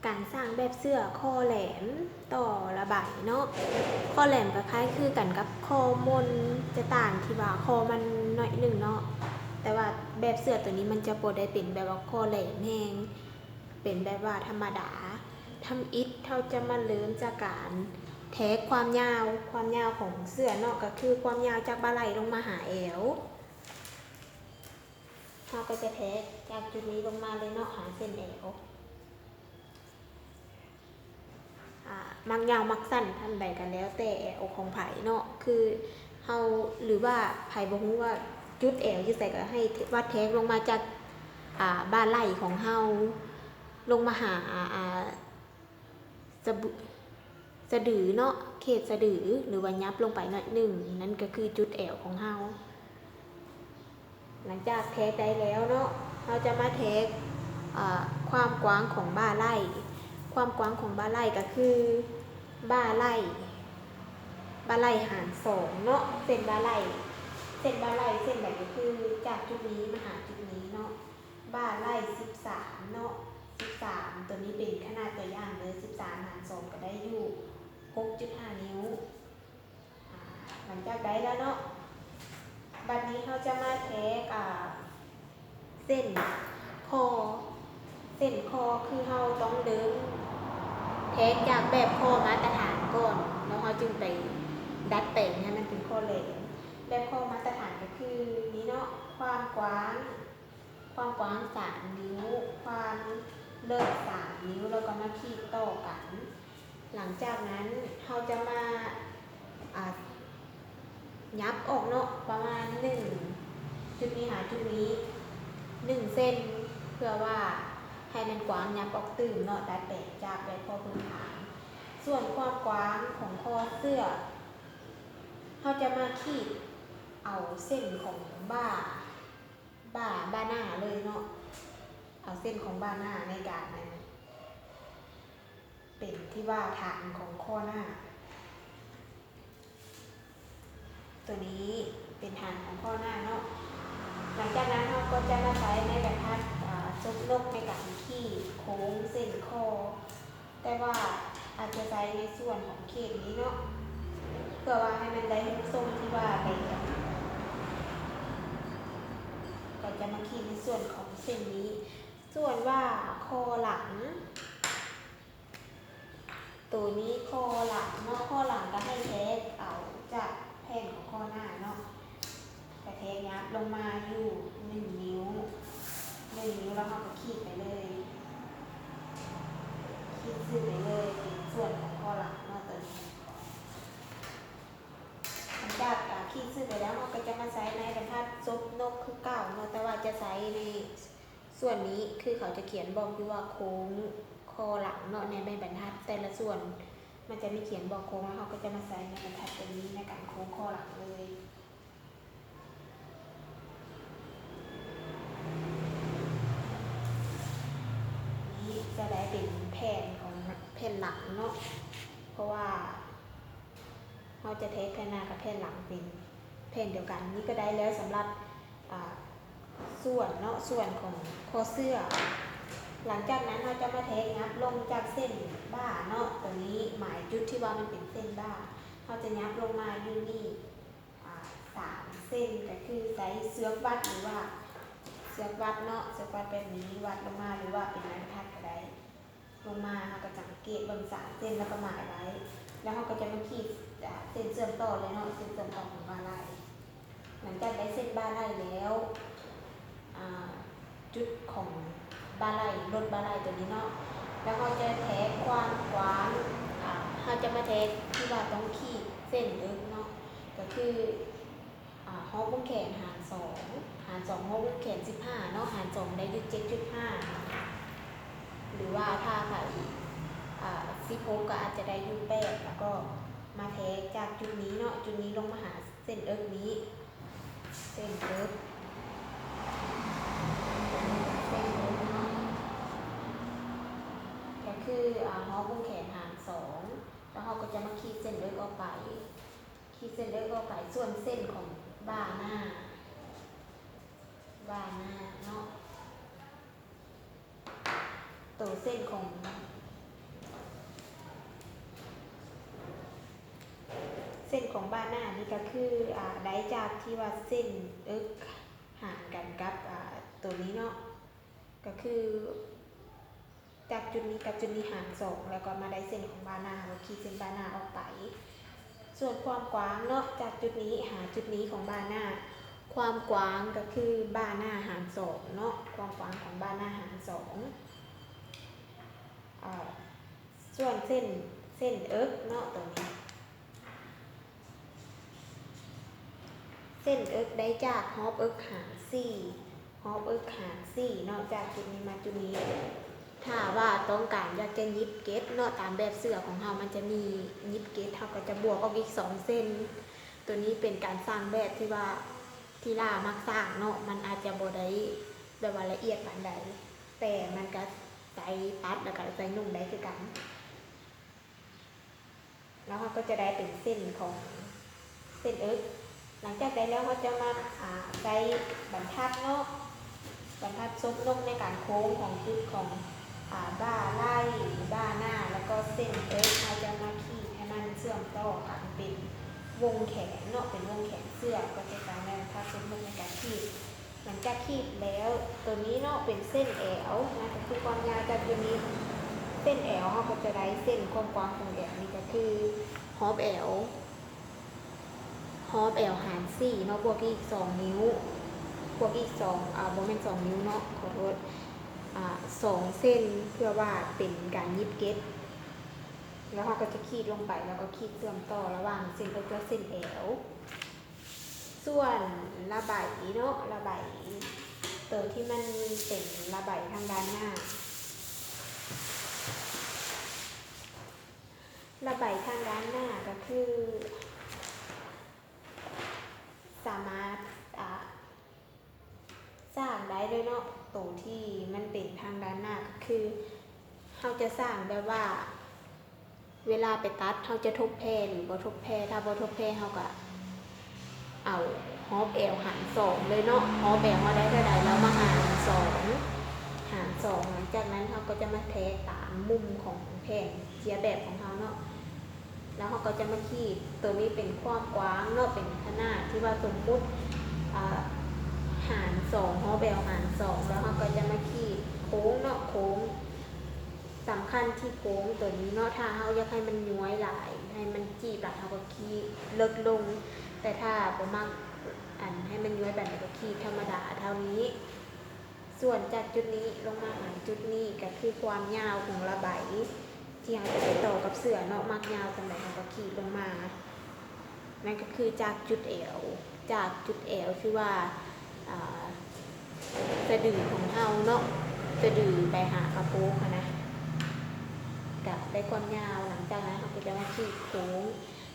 ການສ້າງແບບເສື້ອຂໍ້ແຫຼມຕໍ່ລະໃບເນາະ, ຂໍ້ແຫຼມກໍຄ້າຍຄືກັນກັບຂໍ້ມົນ ຈະຕ່າງທີ່ວ່າຂໍ້ມັນໜ້ອຍໜຶ່ງເນາະ, ແຕ່ວ່າແບບເສື້ອໂຕນີ້ມັນຈະບໍ່ໄດ້ເປັນແບບວ່າຂໍ້ແຫຼມແຮງ, ເປັນແບບວ່າທຳມະດາ. ທຳອິດເຮົາຈະມາເລີ່ມຈາກການແທກຄວາມຍາວ, ຄວາມຍາວຂອງເສື້ອເນາະ ກໍຄືຄວາມຍາວຈາກບ່າໄຫຼ່ລົງມາຫາແອວ. ເຮົາກໍຈະແທກຈາກຈຸດນີ້ລົງມາເລີຍເນາະ ຫາເສັ້ນແອວ. ອາ ມັກຍາວມັກສັ້ນສ່ຳໃດກໍແລ້ວແຕ່ແອວຂອງໃຜເນາະ, ຄືເຮົາ ຫຼືວ່າໃຜບໍ່ຮູ້ວ່າຈຸດແອວຢູ່ໃສ ກໍໃຫ້ວັດແທກລົງມາຈາກ ອາ ບ່າໄຫຼ່ຂອງເຮົາ ລົງມາຫາ ອາ ອາ ສະບ- ສະດືເນາະ, ເຂດສະດື ຫຼືວ່າຫຍັບລົງໄປໜ້ອຍໜຶ່ງ, ນັ້ນກໍຄືຈຸດແອວຂອງເຮົາ. ຫຼັງຈາກແທກໄດ້ແລ້ວເນາະ, ເຮົາຈະມາແທກ ເອີ ຄວາມກວ້າງຂອງບ່າໄຫຼ່. ຄວາມກວ້າງຂອງບ່າໄຫຼ່ກໍຄືບ່າໄຫຼ່, ບ່າໄຫຼ່ຫານສອງເນາະ, ເສັ້ນບ່າໄຫຼ່, ເສັ້ນບ່າໄຫຼ່ເສັ້ນໃດກໍຄືຈາກຈຸດນີ້ມາຫາຈຸດນີ້ເນາະ. ບ່າໄຫຼ່ສິບສາມເນາະ, ສິບສາມ ໂຕນີ້ເປັນຂະໜາດຕົວຢ່າງເດີ, ສິບສາມຫານສອງກໍໄດ້ຢູ່ຫົກຈຸດຫ້ານິ້ວ. ອາ ຫຼັງຈາກໄດ້ແລ້ວເນາະ, ບັດນີ້ເຮົາຈະມາແທກ ອາ ເສັ້ນຂໍ້, ເສັ້ນຂໍ້ຄືເຮົາຕ້ອງເລີ່ມແທກຈາກແບບຂໍ້ມາດຕະຖານກ່ອນ ແລ້ວເຮົາຈຶ່ງໄປດັດແປງໃຫ້ມັນເປັນຂໍ້ແຫຼມ. ແບບຂໍ້ມາດຕະຖານກໍຄືນີ້ເນາະ, ຄວາມກວ້າງ ຄວາມກວ້າງສາມນິ້ວ, ຄວາມເລິກສາມນິ້ວ, ແລ້ວກໍມາຂີດຕໍ່ກັນ. ຫຼັງຈາກນັ້ນເຮົາຈະມາ ອາ ຫຍັບອອກເນາະ ປະມານໜຶ່ງ ຈຸດນີ້ຫາຈຸດນີ້ໜຶ່ງເຊັນ ເພື່ອວ່າໃຫ້ມັນກວ້າງ ຫຍັບອອກຕື່ມເນາະ, ດັດແປງຈາກແບບຂໍ້ພື້ນຖານ. ສ່ວນຄວາມກວ້າງຂອງຂໍ້ເສື້ອ ເຮົາຈະມາຂີດເອົາເສັ້ນຂອງບ່າ ບ່າ ບ່າໜ້າເລີຍເນາະ, ເອົາເສັ້ນຂອງບ່າໜ້າໃນການ ອັນ ເປັນທີ່ວ່າຖານຂອງຂໍ້ໜ້າ. ໂຕນີ້ເປັນຖານຂອງຂໍ້ໜ້າເນາະ. ຫຼັງຈາກນັ້ນເຮົາກໍຈະມາໃຊ້ໄມ້ບັນທັດ ອາ ສົບນົກໃນການຂີດໂຄ້ງເສັ້ນຂໍ້. ແຕ່ວ່າອາດຈະໃຊ້ໃນສ່ວນຂອງເຂດນີ້ເນາະ ເພື່ອວ່າໃຫ້ມັນໄດ້ຮູບຊົງທີ່ວ່າໄປ ກໍຈະມາຂີດໃນສ່ວນຂອງເສັ້ນນີ້. ສ່ວນວ່າຂໍ້ຫຼັງ ໂຕນີ້ຂໍ້ຫຼັງເນາະ, ຂໍ້ຫຼັງກໍໃຫ້ແທກເອົາຈາກແຜ່ນຂອງຂໍ້ໜ້າເນາະ. ກະແທກຫຍັບລົງມາຢູ່ໜຶ່ງນິ້ວ ໜຶ່ງນິ້ວ ແລ້ວເຮົາກໍຂີດໄປເລີຍ ຂີດຊື່ໄປເລີຍ ເປັນສ່ວນຂອງຂໍ້ຫຼັງເນາະ ຕົວນີ້. ຫຼັງຈາກ ອາ ຂີດຊື່ໄປແລ້ວ ເຮົາກໍຈະມາໃຊ້ໄມ້ບັນທັດສົບນົກຄືເກົ່າເນາະ ແຕ່ວ່າຈະໃຊ້ໃນ ສ່ວນນີ້ຄືເຂົາຈະຂຽນບອກຢູ່ວ່າໂຄ້ງຂໍ້ຫຼັງເນາະ ໃນໄມ້ບັນທັດແຕ່ລະສ່ວນ ມັນຈະມີຂຽນບອກໂຄ້ງ ແລ້ວເຮົາກໍຈະມາໃຊ້ໄມ້ບັນທັດຕົວນີ້ໃນການໂຄ້ງຂໍ້ຫຼັງເລີຍ. ນີ້ຈະໄດ້ເປັນແຜ່ນຂອງແຜ່ນຫຼັງເນາະ ເພາະວ່າ ເຮົາຈະແທກແຜ່ນໜ້າກັບແຜ່ນຫຼັງເປັນແຜ່ນດຽວກັນ. ນີ້ກໍໄດ້ແລ້ວສຳລັບ ອາ ສ່ວນເນາະ ສ່ວນຂອງຂໍ້ເສື້ອ. ຫຼັງຈາກນັ້ນເຮົາຈະມາແທກຫຍັບລົງຈາກເສັ້ນບ່າເນາະ ຕົວນີ້ໝາຍຈຸດທີ່ວ່າມັນເປັນເສັ້ນບ່າ ເຮົາຈະຫຍັບລົງມາຢູ່ນີ້ ອາ ສາມເສັ້ນ ກໍຄືໃຊ້ເຊືອກວັດ ຫຼືວ່າເຊືອກວັດເນາະ ເຊືອກວັດແບບນີ້ ວັດລົງມາ ຫຼືວ່າເປັນໄມ້ບັນທັດກໍໄດ້. ລົງມາເຮົາກໍສັງເກດເບິ່ງສາມເສັ້ນ ແລ້ວກໍໝາຍໄວ້ ແລ້ວເຮົາກໍຈະມາຂີດ ອາ ເສັ້ນເຊື່ອມຕໍ່ເລີຍເນາະ ເສັ້ນເຊື່ອມຕໍ່ຂອງບ່າໄຫຼ່. ຫຼັງຈາກໄດ້ເສັ້ນບ່າໄຫຼ່ແລ້ວ ອາ ຈຸດຂອງບ່າໄຫຼ່ ລົດບ່າໄຫຼ່ຕົວນີ້ເນາະ ແລ້ວເຮົາຈະແທກຄວາມກວ້າງ ອາ ເຮົາຈະມາແທກທີ່ວ່າຕ້ອງຂີດເສັ້ນເລິກເນາະ ກໍຄື ອາ ຮອບວົງແຂນຫານສອງ ຫານສອງຮອບວົງແຂນສິບຫ້າເນາະ ຫານສອງໄດ້ຢູ່ເຈັດຈຸດຫ້າ ຫຼືວ່າຖ້າໃຜ ອາ ສິບຫົກກໍອາດຈະໄດ້ຢູ່ແປດ ແລ້ວກໍມາແທກຈາກຈຸດນີ້ເນາະ ຈຸດນີ້ລົງມາຫາເສັ້ນເອິກນີ້ ເສັ້ນເອິກ ເສັ້ນເອິກເນາະ ກໍຄື ອາ ຮອບວົງແຂນຫານສອງ ແລ້ວເຮົາກໍຈະມາຂີດເສັ້ນເອິກອອກໄປ. ຂີດເສັ້ນເລີກອອກໄປ ສ່ວນເສັ້ນຂອງບ່າໜ້າ ບ່າໜ້າເນາະ ໂຕເສັ້ນຂອງ ສັ້ນຂອງບ່າໜ້ານີ້ກໍຄື ອາ ໄດ້ຈາກທີ່ວ່າເສັ້ນເອິກຫານກັນກັບ ອາ ໂຕນີ້ເນາະ ກໍຄືຈາກຈຸດນີ້ກັບຈຸດນີ້ຫານສອງ ແລ້ວກໍມາໄດ້ເສັ້ນຂອງບ່າໜ້າ ເຮົາກໍຂີດເສັ້ນບ່າໜ້າອອກໄປ. ສ່ວນຄວາມກວ້າງເນາະ ຈາກຈຸດນີ້ຫາຈຸດນີ້ຂອງບ່າໜ້າ ຄວາມກວ້າງກໍຄືບ່າໜ້າຫານສອງເນາະ ຄວາມກວ້າງຂອງບ່າໜ້າຫານສອງ. ເອີ ສ່ວນເສັ້ນ ເສັ້ນເອິກເນາະ ໂຕນີ້ ເສັ້ນເອິກໄດ້ຈາກຮອບເອິກຫານສີ່ ຮອບເອິກຫານສີ່ເນາະ ຈາກຈຸດນີ້ມາຈຸດນີ້. ຖ້າວ່າຕ້ອງການຢາກຈະຫຍິບເກັບເນາະ ຕາມແບບເສື້ອຂອງເຮົາມັນຈະມີຫຍິບເກັບ ເຮົາກໍຈະບວກອອກອີກສອງເສັ້ນ. ໂຕນີ້ເປັນການສ້າງແບບທີ່ວ່າ ທີ່ຫຼ້າມັກສ້າງເນາະ ມັນອາດຈະບໍ່ໄດ້ແບບວ່າລະອຽດປານໃດ ແຕ່ມັນກະໃສ່ຕັດ ແລ້ວກະໃສ່ນຸ່ງໄດ້ຄືກັນ. ແລ້ວເຮົາກໍຈະໄດ້ເປັນເສັ້ນຂອງເສັ້ນເອິກ. ຫຼັງຈາກໄດ້ແລ້ວ ເຮົາຈະມາ ອາ ໃສ່ບັນທັດເນາະ ບັນທັດຊົກນົກໃນການໂຄ້ງຂອງຈຸດຂອງ ອາ ບ່າໄຫຼ່ ບ່າໜ້າ ແລ້ວກໍເສັ້ນເອິກ ເຮົາຈະມາຂີດໃຫ້ມັນເຊື່ອມຕໍ່ກັນເປັນວົງແຂນເນາະ ເປັນວົງແຂນເສື້ອ ກໍຈະໃຊ້ບັນທັດຊົກນົກໃນການຂີດ. ຫຼັງຈາກຂີດແລ້ວ ໂຕນີ້ເນາະ ເປັນເສັ້ນແອວ ມັນກໍຄືຄວາມຍາວຈາກຈຸດນີ້ ເສັ້ນແອວ ເຮົາກໍຈະໄດ້ເສັ້ນຄວາມກວ້າງຂອງແອວນີ້ກໍຄືຮອບແອວ ຮອບແອວຫານສີ່ເນາະ ບວກອີກສອງນິ້ວ ບວກອີກສອງ ອາ ບໍ່ແມ່ນສອງນິ້ວເນາະ ຂໍໂທດ ອາ ສອງເຊັນ ເພື່ອວ່າເປັນການຫຍິບເກັບ ແລ້ວເຮົາກໍຈະຂີດລົງໄປ ແລ້ວກໍຂີດເຊື່ອມຕໍ່ລະຫວ່າງເສັ້ນເອິກ ແລະ ເສັ້ນແອວ. ສ່ວນລະໄບເນາະ ລະໄບໂຕທີ່ມັນເປັນລະໄບທາງດ້ານໜ້າ ລະໄບທາງດ້ານໜ້າກໍຄືສາມາດ ອາ ສ້າງໄດ້ເລີຍເນາະ ໂຕທີ່ມັນເປັນທາງດ້ານໜ້າ ກໍຄືເຮົາຈະສ້າງແບບວ່າ ເວລາໄປຕັດ ເຮົາຈະທົບແພ ຫຼື ບໍ່ທົບແພ ຖ້າບໍ່ທົບແພ ເຮົາກະເອົາຮອບແອວຫານສອງເລີຍເນາະ ຮອບແອວເຮົາໄດ້ເທົ່າໃດ ແລ້ວມາຫານສອງ ຫານສອງ ຫຼັງຈາກນັ້ນເຮົາກໍຈະມາແທກຕາມມຸມຂອງແຜ່ນເຈຍແບບຂອງເຮົາເນາະ ແລ້ວເຮົາກໍຈະມາຂີດ ໂຕນີ້ເປັນຄວາມກວ້າງເນາະ ເປັນຂະໜາດທີ່ວ່າສົມມຸດ ອາ ຫານສອງ ຮອບແອວຫານສອງ ແລ້ວເຮົາກໍຈະມາຂີດໂຄ້ງເນາະ ໂຄ້ງ ສຳຄັນທີ່ໂຄ້ງໂຕນີ້ເນາະ ຖ້າເຮົາຢາກໃຫ້ມັນຍ້ວຍຫຼາຍ ໃຫ້ມັນຈີບຫຼາຍ ເຮົາກໍຂີດເລິກລົງ ແຕ່ຖ້າບໍ່ມັກ ອັນ ໃຫ້ມັນຍ້ວຍປານໃດ ກໍຂີດທຳມະດາເທົ່ານີ້. ສ່ວນຈາກຈຸດນີ້ລົງມາຫາຈຸດນີ້ ກໍຄືຄວາມຍາວຂອງລະໄບ ທີ່ເຮົາຈະໄປຕໍ່ກັບເສື້ອເນາະ ມັກຍາວສ່ຳໃດ ເຮົາກໍຂີດລົງມາ. ນັ້ນກໍຄືຈາກຈຸດແອວ ຈາກຈຸດແອວ ຄືວ່າ ອາ ສະດືຂອງເຮົາເນາະ ສະດືໄປຫາກະໂປງຫັ້ນນະ ກະໄດ້ຄວາມຍາວ. ຫຼັງຈາກນັ້ນເຮົາກໍຈະມາຂີດໂຄ້ງ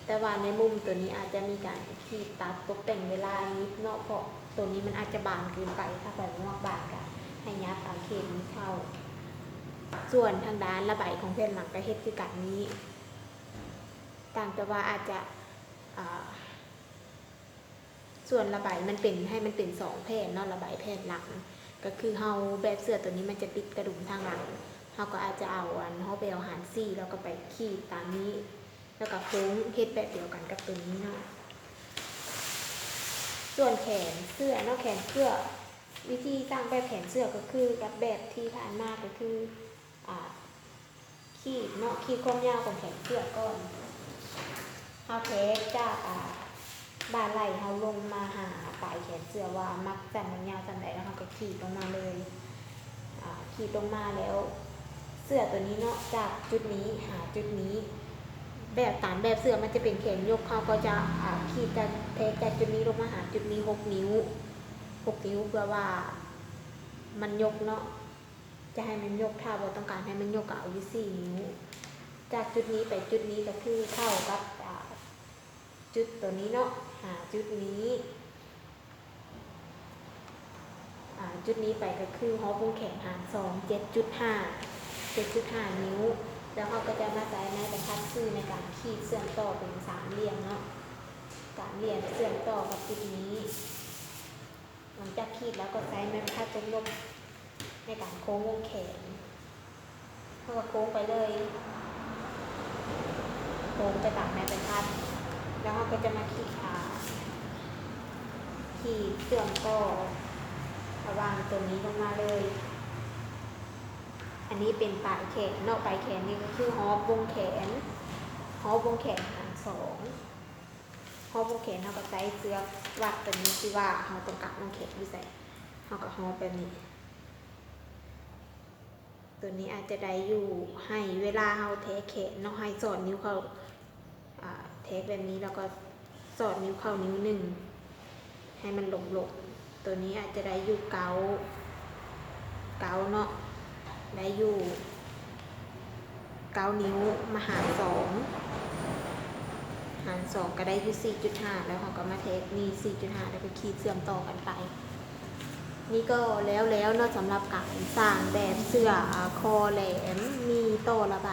ແຕ່ວ່າໃນມຸມໂຕນີ້ອາດຈະມີການຂີດຕັດຕົກແຕ່ງເວລານິດເນາະ ເພາະໂຕນີ້ມັນອາດຈະບາງເກີນໄປ ຖ້າໃຜບໍ່ມັກບາງກະໃຫ້ຫຍັບເອົາເຂດນີ້ເຂົ້າ. ສ່ວນທາງດ້ານລະໄບຂອງແຜ່ນຫຼັງກະເຮັດຄືກັນນີ້ ຕ່າງແຕ່ວ່າອາດຈະ ອາ ສ່ວນລະໄບມັນເປັນ ໃຫ້ມັນເປັນສອງແຜ່ນເນາະ ລະໄບແຜ່ນຫຼັງ ກໍຄືເຮົາ ແບບເສື້ອໂຕນີ້ມັນຈະຕິດກະດຸມທາງຫຼັງ ເຮົາກໍອາດຈະເອົາອັນຮອບແອວຫານສີ່ ແລ້ວກໍໄປຂີດຕາມນີ້ ແລ້ວກໍໂຄ້ງເຮັດແບບດຽວກັນກັບໂຕນີ້ເນາະ. ສ່ວນແຂນເສື້ອເນາະ ແຂນເສື້ອ ວິທີສ້າງແບບແຂນເສື້ອກໍຄືກັບແບບທີ່ຜ່ານມາ ກໍຄື ອາ ຂີດເນາະ ຂີດຄວາມຍາວຂອງແຂນເສື້ອກ່ອນ ເຮົາແທກຈາກ ອາ ບ່າໄຫຼ່ເຮົາລົງມາຫາປາຍແຂນເສື້ອວ່າມັກສັ້ນມັກຍາວສ່ຳໃດ ແລ້ວເຮົາກໍຂີດລົງມາເລີຍ ອາ ຂີດລົງມາແລ້ວ ເສື້ອໂຕນີ້ເນາະ ຈາກຈຸດນີ້ຫາຈຸດນີ້ ແບບຕາມແບບເສື້ອມັນຈະເປັນແຂນຍົກ ເຮົາກໍຈະ ອາ ຂີດຈາກ ແທກຈາກຈຸດນີ້ລົງມາຫາຈຸດນີ້ຫົກນິ້ວ ຫົກນິ້ວ ເພື່ອວ່າມັນຍົກເນາະ. ຈະໃຫ້ມັນຍົກ ຖ້າບໍ່ຕ້ອງການໃຫ້ມັນຍົກກໍເອົາຢູ່ສີ່ນິ້ວ ຈາກຈຸດນີ້ໄປຈຸດນີ້ກໍຄືເທົ່າກັບ ອາ ຈຸດໂຕນີ້ເນາະ ຫາຈຸດນີ້ ອາ ຈຸດນີ້ໄປກໍຄືຮອບວົງແຂນຫານສອງ ເຈັດຈຸດຫ້າ ເຈັດຈຸດຫ້ານິ້ວ ແລ້ວເຮົາກໍຈະມາໃຊ້ໄມ້ບັນທັດຊື່ໃນການຂີດເຊື່ອມຕໍ່ເປັນສາມຫຼ່ຽມເນາະ ສາມຫຼ່ຽມເຊື່ອມຕໍ່ກັບຈຸດນີ້. ຫຼັງຈາກຂີດແລ້ວກໍໃຊ້ໄມ້ບັນທັດຈົກນົກໃນການໂຄ້ງວົງແຂນ ເຮົາກໍໂຄ້ງໄປເລີຍ ໂຄ້ງໄປຕາມໄມ້ບັນທັດ ແລ້ວເຮົາກໍຈະມາຂີດ ອ່າ ຂີດເຊື່ອມຕໍ່ລະຫວ່າງຕົວນີ້ລົງມາເລີຍ. ອັນນີ້ເປັນປາຍແຂນເນາະ, ປາຍແຂນນີ້ກໍຄືຮອບວົງແຂນ, ຮອບວົງແຂນຫານສອງ. ຮອບວົງແຂນເຮົາກໍໃຊ້ເຊືອກວັດຕົວນີ້ ທີ່ວ່າເຮົາຕ້ອງການວົງແຂນຢູ່ໃສ ເຮົາກໍຮອບແບບນີ້. ຕົວນີ້ອາດຈະໄດ້ຢູ່ ໃຫ້ເວລາເຮົາແທກແຂນເນາະ ໃຫ້ສອດນິ້ວເຂົ້າ ອ່າ ແທກແບບນີ້ ແລ້ວກໍສອດນິ້ວເຂົ້ານິ້ວໜຶ່ງ ໃຫ້ມັນລົງໆ. ຕົວນີ້ອາດຈະໄດ້ຢູ່ເກົ້າ ເກົ້າເນາະ ໄດ້ຢູ່ເກົ້ານິ້ວ ມາຫານສອງ ຫານສອງກໍໄດ້ຢູ່ສີ່ຈຸດຫ້າ ແລ້ວເຮົາກໍມາແທກນີ້ສີ່ຈຸດຫ້າ ແລ້ວກໍຂີດເຊື່ອມຕໍ່ກັນໄປ. ນີ້ກໍແລ້ວແລ້ວເນາະ ສຳລັບການສ້າງແບບເສື້ອ ອ່າ ຄໍແຫຼມ ມີຕໍ່ລະໄບ.